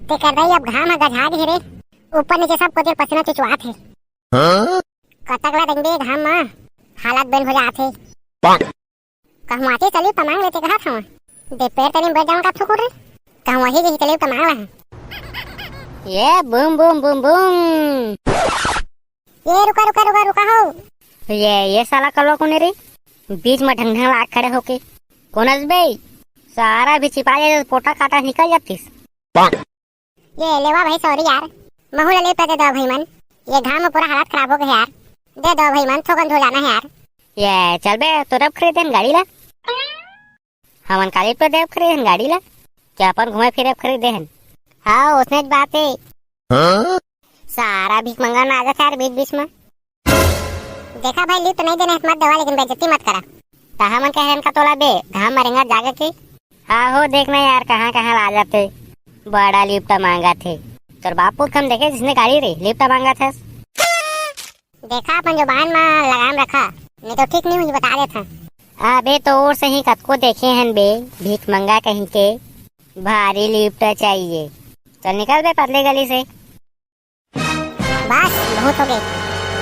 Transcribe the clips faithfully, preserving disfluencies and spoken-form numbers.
तेकर दाई, अब घाम ह गझा गे हे रे, ऊपर नीचे सब कोती पसीना चुचवात हे। हाँ? कतक ला रेंगबे घाम म, हालत बेन हो जात हे। कहूँ आते चली त मांग लेते कहत हवं। दे पैर तनी बैठ जाऊँ का थुकुर रे। कहूँ वही जही चली त मांग ला। ये बूम बूम बूम बूम। ये रुका, रुका, रुका, रुका हो। ये, ये साला कलवा कोने रे? बीच म ढंग ढंग लाग खड़े होके। कोन अस बे? सारा भी छिपा जाए तो पोटा काटा निकल जातिस। ये लेवा भाई, sorry यार, महू ला ले पे दे दो भाई मन। ये घाम म पूरा हालत खराब हो गए यार, दे दो भाई मन, थोकन धो जाना है यार। ये चल बे, तो रब खरीदे हन गाड़ी ला। हमन काली पे देव खरीदे हन गाड़ी ला, क्या अपन घूमे फिरे खरीदे हन? हाँ, उसने बात है। हाँ? सारा भीख मंगा ना आ जाता यार बीच बीच में। देखा भाई, लिफ्ट नहीं देने मत देवा, लेकिन बेइज्जती मत करा। त हमन कहे हन का तोला बे, घाम मरेंगा जागे के। हाँ हो, देखना यार, कहाँ कहाँ ला जाते। बड़ा लिफ्ट मांगा थे। तोर बाप पुरखा म देखे जिसने गाड़ी रे, लिफ्ट मांगा थे। देखा, अपन जुबान म लगाम रखा, नहीं तो ठीक नहीं हुई, बता देत हन। अबे, तोर से ही कतको देखे हन बे, भीख मंगा कहीं के, भारी लिफ्ट चाहिए। चल निकल बे पतली गली से। बस, बहुत हो गए।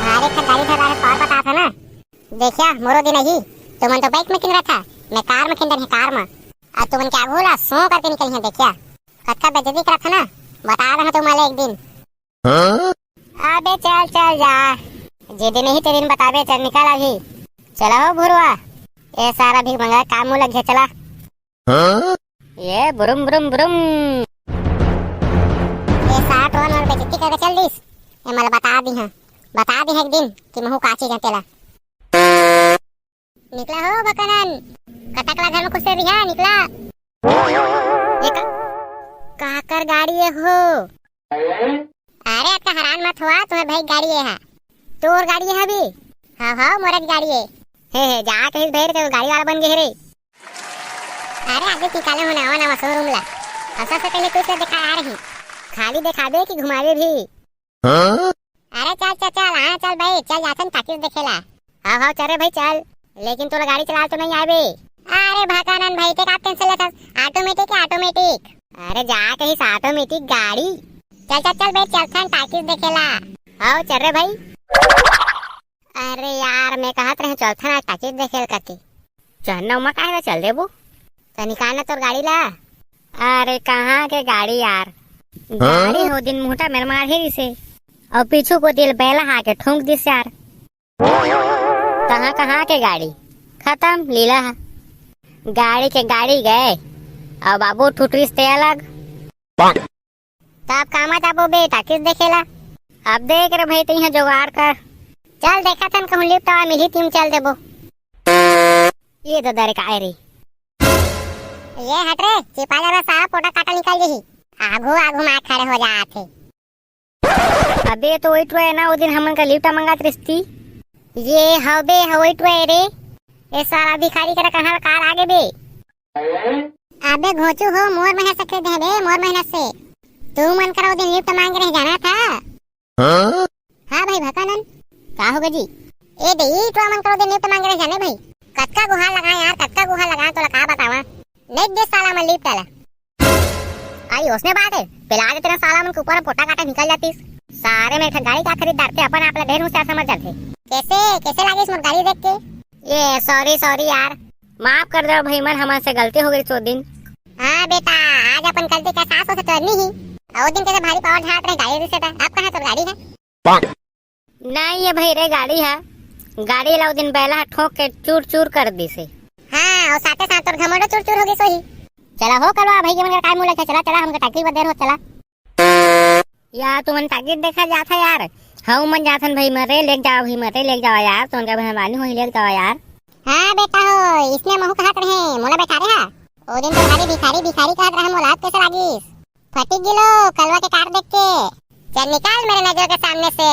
भारी खरीदारी कर रहा है, और पता था ना। देखिया, मोरो दिन ही, तुमन तो बाइक में किन रहा था, मैं कार में किन रही कार में। अब तुमन क्या बोला, सो करके निकली है, देखिया। कतका बेइज्जती करत है ना, बता रहा हूँ तुम्हारे एक दिन। हाँ? अबे चल, चल जा, जे दिन ही ते दिन बताबे, चल निकल अभी। चला हो भुरवा, ये सारा भीख मंगा काम मुँह लग गया, चला। हाँ? ये बुरुम बुरुम बुरुम। ये साठ वन और बेइज्जती करके चल दिस। ये मला बता दी हाँ, बता दी हाँ एक दिन कि महू का चीज है तेला। निकला हो भकनन, कतक ला घर में खुश रही है, निकला। ये का, काकर गाड़ी है हो? अरे अतका हरान मत हुआ, तुम्हारे भाई गाड़ी है, तोर गाड़ी है अभी। हाँ हाँ, मोर गाड़ी है। हे हे, जा कहीं बैठ के गाड़ी वाला बन गए रे। अरे आगे निकाले हो नवा नवा शोरूम ला। असा से पहले कुछ दिखा आ रही। खाली दिखाबे कि घुमाबे भी? हाँ? अरे चल चल चल, हाँ चल भाई, चल जाथन टाकीज देखेला। हाँ हाँ, चल रे भाई चल, लेकिन तोला गाड़ी चलाल तो नहीं आवे। अरे भकानन भाई, ते का टेंशन लेथस? ऑटोमेटिक है, ऑटोमेटिक। अरे जा कहीं से ऑटोमेटिक गाड़ी। चल चल चल बे, चलथन टाकीज देखेला। हाँ चल रे भाई। अरे यार, मैं कहत रहे चलथन आज टाकीज देखे ल कति। चल न, ओमा काहे ला चल देबो? त निकाल ना तोर गाड़ी ला। अरे कहाँ के गाड़ी यार, गाड़ी हो दिन मुहटा मेर मार ही रिसे, और पीछू को दिल बैला हा के ठोंक दिस यार। कहाँ कहाँ के गाड़ी खत्म लीला हा। गाड़ी के गाड़ी गए, और बाबू ठुटरिस ते अलग। त अब कामा जाबो बे, टाकीज देखेला? अब देख रे भाई, तइहा जुगाड़ कर। चल देखत हन, कहूँ लिफ्ट आवा मिलही, तीम चल देबो। ये ददा रे, काय रे? ये हट रे, चिपा जाबे सारा, पोटा काटा निकल जही। आघू आघू मा खड़े हो जात हे। अबे तो वही टुआ है ना, वो दिन हमन का लिफ्ट मंगात रिस्ती। ये हवे हवई टुआ है रे। ये सारा भिखारी करा कहाँ कार आगे बे? अबे घोचू हो, मोर मेहनत से खरीदे हे बे, मोर मेहनत से। तू मन करा वो दिन लिफ्ट मांग रहे, जाना था। हाँ? हाँ भाई भकानन, का होगे जी? ए दे, ई टुआ मन करा वो दिन लिफ्ट मांग रहे, जाने भाई। कतका गुहार लगा यार, कतका गुहार लगा, तोला का बतावा। नहीं दे साला मन लिफ्ट आला। आई उसने बात है, पिला दे तेरा साला मन के ऊपर पोटा काटा निकल जातीस। सारे में एक ठन गाड़ी का खरीद डारते, अपन आप ला ढेर होशियार समझ जाते। कैसे, कैसे लागिस मोर गाड़ी देख के? ये sorry, sorry यार, माफ कर दो भाई मन, हमन से गलती हो गई सो दिन। हाँ बेटा, आज अपन गलती का एहसास हो से करनी ही। और दिन कैसे भारी पावर झाड़ रहे गाड़ी से था, आप कहाँ तो गाड़ी है? नहीं ये भाई रे, गाड़ी है, गाड़ी ला वो दिन बैला हा ठोक के चूर चूर कर दी से। हाँ, और साथे साथ तोर घमंडो चूर चूर हो गई सोही। चला हो कलवा भाई, ये मन का काय मुँह लगे, चला चला, हमका टाकी बर देर हो, चला। यार तुमन टाकी देखा जाथा यार, हम मन जाथन भाई मरे, लेके जाओ भाई मरे, लेके जाओ यार, तुमन का मेहरबानी होही, लेके जाओ यार। हाँ बेटा हो, इसने महू कहत रहे, मोला बैठा रहे हा। ओ दिन तो भारी भिखारी भिखारी कहत रहे, मोला अब कैसे लागिस? फटी गिलो कलवा के कार देख के। चल निकाल मेरे नजर के सामने से।